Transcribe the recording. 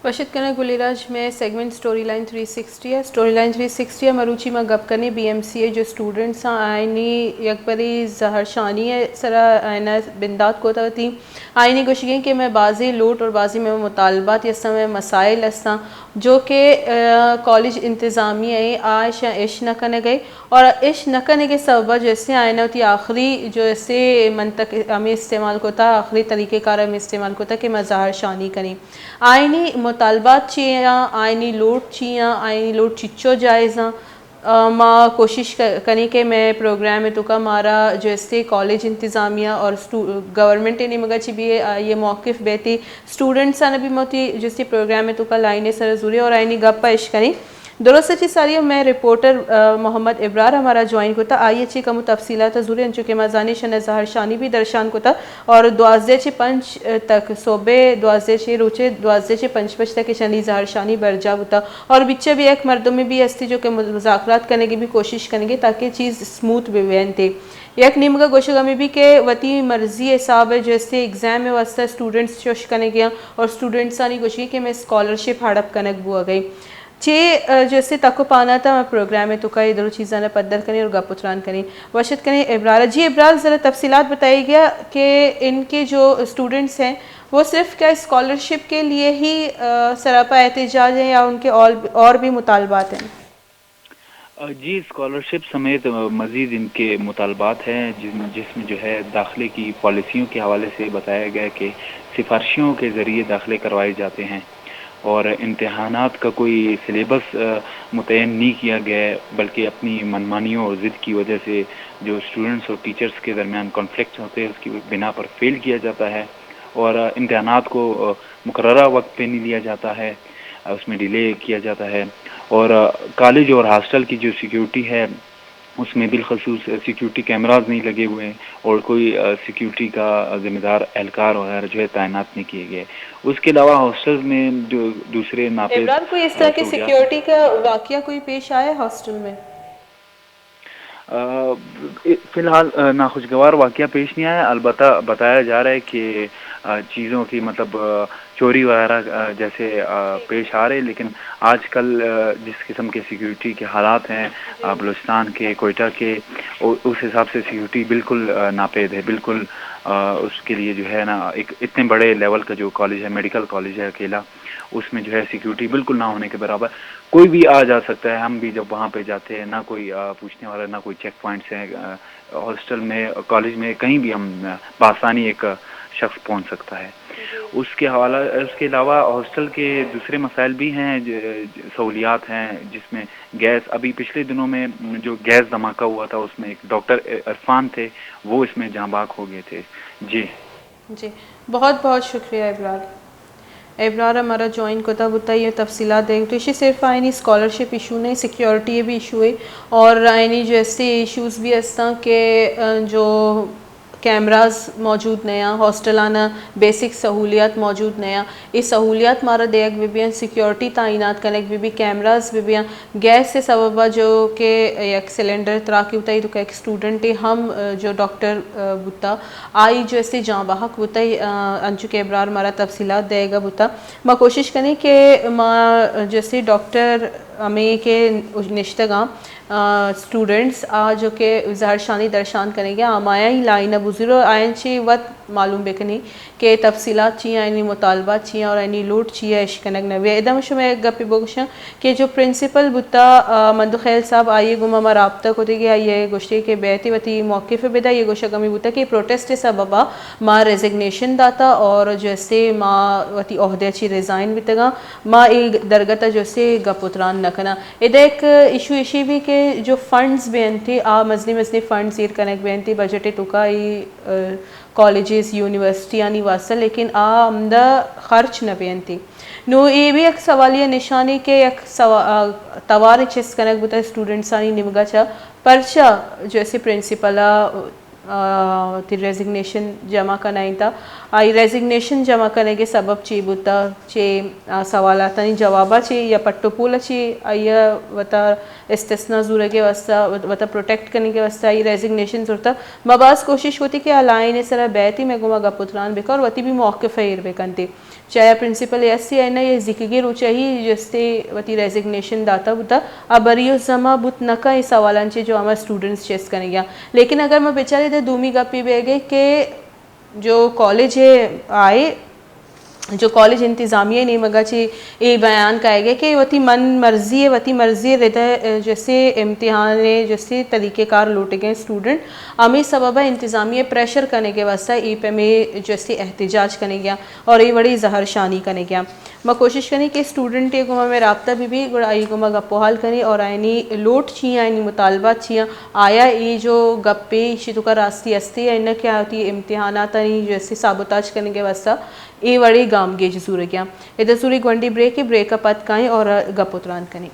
وش اتک کناں گلی راج، مئے segment story line three sixty ءَ۔ اسٹوری لائن تھری سکسٹی ءَ مروچی ما گپ کنیں بی ایم سی ءِ جو اسٹوڈنٹس آں، آیانی یک بری زہرشانی ءِ سرا آیانا بندات کتگ وتی۔ آیانی گوشگ انت کہ مئے بازیں لوٹ اور بازیں مئے مطالبات ہستاں، مئے مسائل ہستاں، جو کہ، آ، کالج انتظامیہ ءَ آ اشاں اش نہ کنگ ءَ اور اش نہ کنگ ءِ سبب ءَ جو استیں آیانا وتی آخری جو استیں منطق ہمے استعمال کتا، آخری طریقہ کار ہمے استعمال کتا کہ ما زہرشانی کنیں۔ آیانی مطالبات چی آں، آیانی لوٹ چی آں، آیانی لوٹ چچو جائز آں۔ آ، ما کوشش ک-، کنیں کہ مئے پروگرام ءِ توکا مارا جو استیں کالج انتظامیہ اور اسٹو-، گورنمنٹ ءِ نیمگا چی بھی آئی ءِ موقف بیتی، اسٹوڈنٹس آناں بھی ما وتی جو استیں پروگرام ءِ توکا لائن ءِ سرا زوریں اور آیانی گپ ءَ اش کنیں۔ درست چی ساری مئے رپورٹر، آ، محمد ابرار ہمارا جوائن کتا، آئی ءَ چی کمو تفصیلات زوریں، انچو کہ ما زانیں شنا زہرشانی بھی درشان کتا۔ اور دوازدہ چہ پنچ تک، صبح دوازدہ چہ، روچے دوازدہ چہ پنچ بج تک ایشانی زہرشانی برجا بوتا۔ اور بچے بھی یک مردمے بھی استی جو کہ مذاکرات کنگی بھی کوشش کنگی تاکہ چیز سموتھ بہ بینتے۔ یک نیمگا گوشگ ہمے بھی کہ وتی مرضی حساب ءَ جو استی ایگزام ءِ واسطہ اسٹوڈنٹس چوش کنگی آں اور اسٹوڈنٹسانی گوشگی کہ مئے اسکالرشپ ہڑپ کنگ بوگئی۔ چے، آ، جو استی تک و پانات ءَ ما پروگرام ءِ توکا اے درو چیزاں پدر کنیں اور گپ و تران کنیں۔ وش اتک کنیں ابرار۔ جی ابرار، ذرا تفصیلات بتائیے گا کہ ان کے جو اسٹوڈنٹس ہیں، وہ صرف کیا اسکالرشپ کے لیے ہی، آ، سراپا احتجاج ہیں یا ان کے اور، اور بھی مطالبات ہیں؟ آ، جی، اسکالرشپ سمیت، آ، مزید ان کے مطالبات ہیں، جن، جس میں جو ہے داخلے کی پالیسیوں کے حوالے سے بتایا گیا کہ سفارشیوں کے ذریعے داخلے کروائے جاتے ہیں۔ اور امتحانات کا کوئی سلیبس، آ، متعین نہیں کیا گیا ہے، بلکہ اپنی منمانیوں اور ضد کی وجہ سے جو اسٹوڈنٹس اور ٹیچرز کے درمیان کانفلکٹس ہوتے ہیں، اس کی بنا پر فیل کیا جاتا ہے اور، آ، امتحانات کو، آ، مقررہ وقت پہ نہیں لیا جاتا ہے، آ، اس میں ڈیلے کیا جاتا ہے اور، آ، کالج اور ہاسٹل کی جو سیکیورٹی ہے، اس میں بالخصوص سیکیورٹی کیمراز نہیں لگے ہوئے ہیں اور کوئی، آ، سیکیورٹی کا ذمہ دار اہلکار وغیرہ جو ہے تعینات نہیں کیے گئے۔ اس کے علاوہ ہاسٹلز میں جو دوسرے ناپید، عمران، کوئی اس طرح آ، کی سہولیات سیکیورٹی کا واقعہ کوئی پیش آیا ہے ہاسٹل میں؟ آ، فی الحال، آ، ناخوشگوار واقعہ پیش نہیں آیا، البتہ بتایا جا رہا ہے کہ، آ، چیزوں کی مطلب، آ، چوری وغیرہ، آ، جیسے، آ، پیش آ رہے، لیکن آج کل، آ، جس قسم کے سیکیورٹی کے حالات ہیں، آ، بلوچستان کے، کوئٹہ کے، او-، اس حساب سے سیکیورٹی بالکل، آ، ناپید ہے، بالکل، آ، اس کے لیے جو ہے نا، ایک اتنے بڑے لیول کا جو کالج ہے، میڈیکل کالج ہے اکیلا، اس میں جو ہے سیکیورٹی بالکل نہ ہونے کے برابر۔ کوئی بھی آ جا سکتا ہے، ہم بھی جب وہاں پہ جاتے ہیں، نہ کوئی، آ، پوچھنے والا، نہ کوئی چیک پوائنٹس ہیں، آ، ہاسٹل میں، کالج میں، کہیں بھی ہم، آ، بآسانی ایک، آ، شخص پہنچ سکتا ہے۔ اس کے حوالہ، اس کے علاوہ ہاسٹل کے دوسرے مسائل بھی ہیں، ج-، سہولیات ہیں، جس میں گیس، ابھی پچھلے دنوں میں جو گیس دھماکہ ہوا تھا، اس میں ایک ڈاکٹر عرفان تھے، وہ اس میں جاں بحق ہو گئے تھے۔ جی۔ جی، بہت بہت شکریہ ابرار۔ ابرار ہمارا جوائن کتا بوتا، یہ تفصیلات دے تو ایشی صرف آئینی اسکالرشپ ایشو نہیں، سیکیورٹی بھی ایشو ہے، اور آئینی جو ایسے ایشوز بھی ہستاں کہ، آ، جو کیمراز موجود نہ آں، ہاسٹل آنا بیسک سہولیات موجود نہ آں، اے سہولیات مارا دیگ بہ بیاں، سیکیورٹی تعینات کنگ بہ بی، کیمراز بہ بیاں، گیس ءِ سبب ءَ جو کہ یک سلنڈر تراکی بوتا، اے تو کہ یک اسٹوڈنٹے ہم، آ، جو ڈاکٹر، آ، بوتا، آئی جو اسے جاں بحق بوتا، آ، انچو کہ ابرار مارا تفصیلات دئیگ ءَ بوتا۔ ما کوشش کنیں کہ ما جو اسے ڈاکٹر ہمے کہ نشتگاں، آ، اسٹوڈنٹس آ جو کہ زہرشانی درشان کنگ ءَ، ہمایاں ہی لائن ءَ بزور ءُ آیاں چہ وت معلوم بکنیں کہ تفصیلات چی آں، آیانی مطالبات چی آں اور آیانی لوٹ چی آں، اشکنگ نہ بی۔ ادا من شمئے گپے بگوشاں کہ جو پرنسپل بوتا، آ، مندو خیل صاحب، آئی ءَ گوما ما رابطہ کتگ ءُ آئی ءَ گوشتے کہ بیت وتی موقف ءَ بدا۔ آئی ءِ گوشگ ہمے بوتا کہ پروٹیسٹ ءِ سبب ءَ ما ریزگنیشن داتا اور جو اسے ما وتی عہدے چی ریزائن بیتگاں، ما اے درگت ءَ جو اسے گپ ءُ تران نہ کناں۔ ادا یک ایشو ایشی بی کہ جو فنڈز بینتی، آ مزنیں مزنیں فنڈز ایر کنگ بینتی، بجٹ ءِ توکا اے، آ، کالجز، یونیورسٹیانی واسطہ، لیکن آ ہمدا خرچ نہ بینتی۔ نوں اے بھی یک سوالیہ نشانے کہ یک سوا-، آ، توارے چست کنگ بوتا اسٹوڈنٹسانی نیمگا چہ پرچا جو اسے پرنسپل ءَ، آ، وتی ریزگنیشن جمع کنائینتا۔ آئی ریزگنیشن جمع کنگ ءِ سبب چی بوتا؟ چے، آ، سوالاتانی جوابا چے یا پٹ ءُ پولا چے آئی ءَ وتا استثنا زورگ ءِ واسطہ، وت-، وتا پروٹیکٹ کنگ ءِ واسطہ آئی ریزگنیشن زرتا؟ ما باز کوشش کتی کہ آ لائن ءِ سرا بیتی، مئے گوما گپ ءُ تران بکا اور وتی بھی موقف ءَ ایر بکنتی۔ چاہے پرنسپل ایس سی آئی نا یہ زکگے روچا ہی جستے وتی ریزگنیشن داتا بوتا، ابری و زما بوت نکا اے سوالان چے جو ہما اسٹوڈنٹس چیس کنگیا۔ لیکن اگر ما بچارے دے دومی گپی بیگے کہ جو کالج ہے آئے، جو کالج انتظامیہ نیمگا چے اے بیان کائے گئے کہ وتی من مرضی ہے، وتی مرضی ہے ردا جسے امتحان ہے، جسے طریقہ کار لوٹے گئے اسٹوڈنٹ، ہمیں سبب انتظامیہ پریشر کرنے کے واسطہ اے پہ میں جسے احتجاج کرنے گیا۔ اور اے وڑی زہر شانی کنگیا۔ ما کوشش کنیں کہ اسٹوڈنٹ ء گوما میں رابطہ بہ بی، گڑا آئی گوما گپ و حال کنیں اور آئینی لوٹ چی ہیں، آئینی مطالبات چی ہیں، آیا اے جو گپ پہ ایشی تو کا راستی ہستی یا نہ کیا ہوتی امتحانات آنی جیسے سابوتاج کرنے کے واسطہ اے وڑی گام گیج زورگیا۔ ادا زوری گونڈی بریک ہے، بریک ء پد کائیں اور گپ و تران کنیں۔